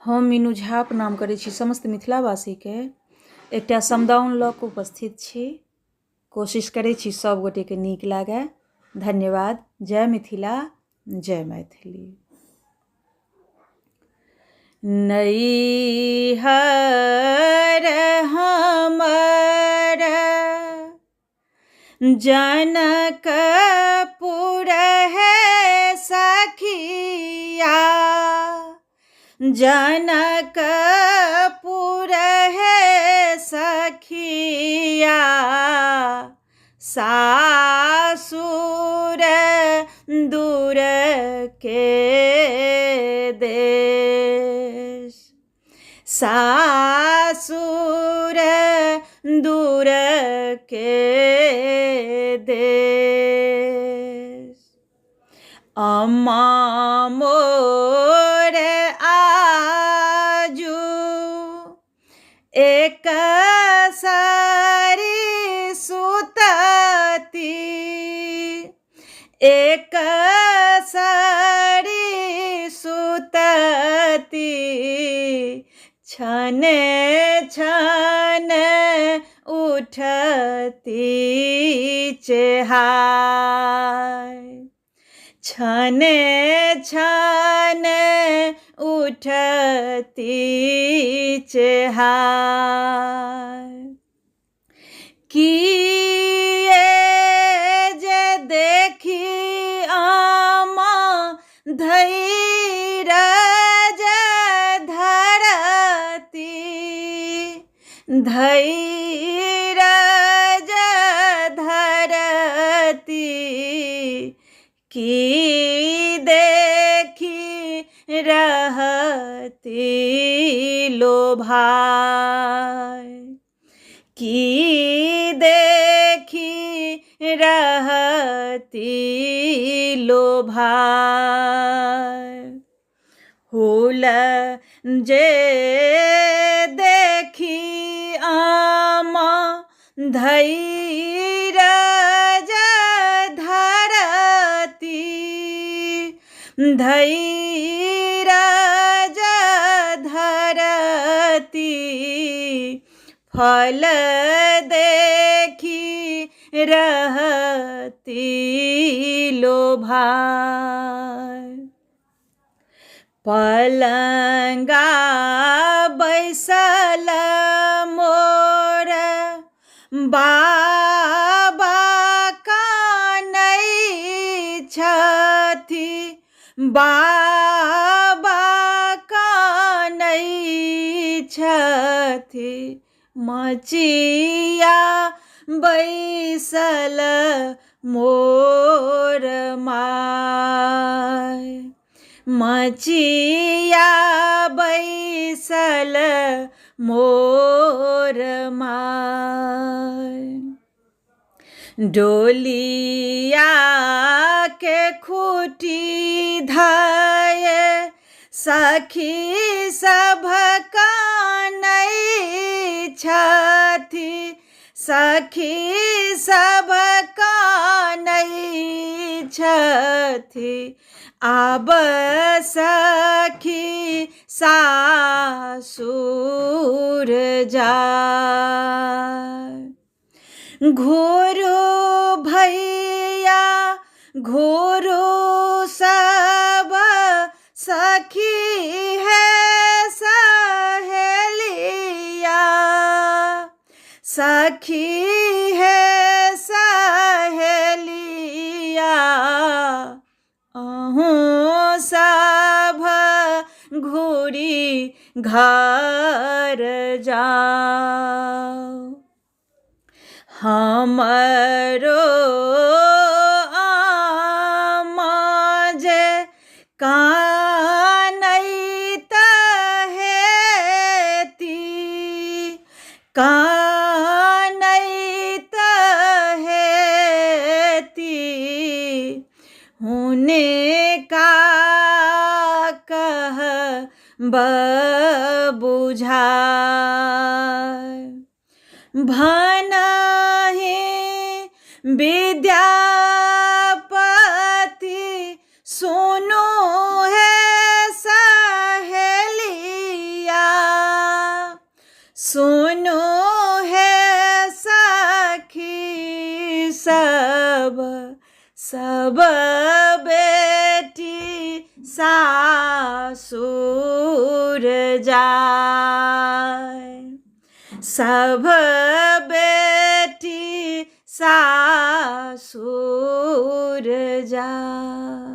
हम मीनू झा प्रणाम करै छी समस्त मिथिलावासीके। एकटा समदाउन लऽ कऽ उपस्थित छी। कोशिश करै छी सब गोटेके नीक लागए। धन्यवाद। जय मिथिला, जय मैथिली। नैहर हमर जनकपुर है सखिया, जनकपुर है सखिया, सासुर दूर के देश, सासुर दूर के देश। अम्मा मोर आजू एक सारी सुतती, एक सारी सुतती, छने छन उठती चेहाय, छने छन उठती चेहाय। किए जे देखी आमा धैरज धरती, धैरज धरती, की देखी रहती लोभाय, की देखी रहती लोभाय। हुल जे देखी आमा धैरज धरती, धैरज धरती, फल देखी रहती लोभाय। पलंगा बैसल मोर बाबा कानै छथि, बाबा कानै छथि, मचिया बैसल मोर माय, मचिया बैसल मोर माय। डोलिया के खूटी धाये सखी सभ कानै छथि, सखी सभ कानै छथि, आब सखी सासुर जाय। घोरो भैया घोरो सब सखी है सहेलिया, सखी है सहेलिया, अहूँ सभ घूरी घर जाओ। हमरो आमा जे कानैत हेती, कानैत हेती, हुनका कह बुझाय। भनहि विद्यापति सुनु हे सहेलिया, सब, सब बेटी सासुर जाय, सब बेटी सासुर जाय।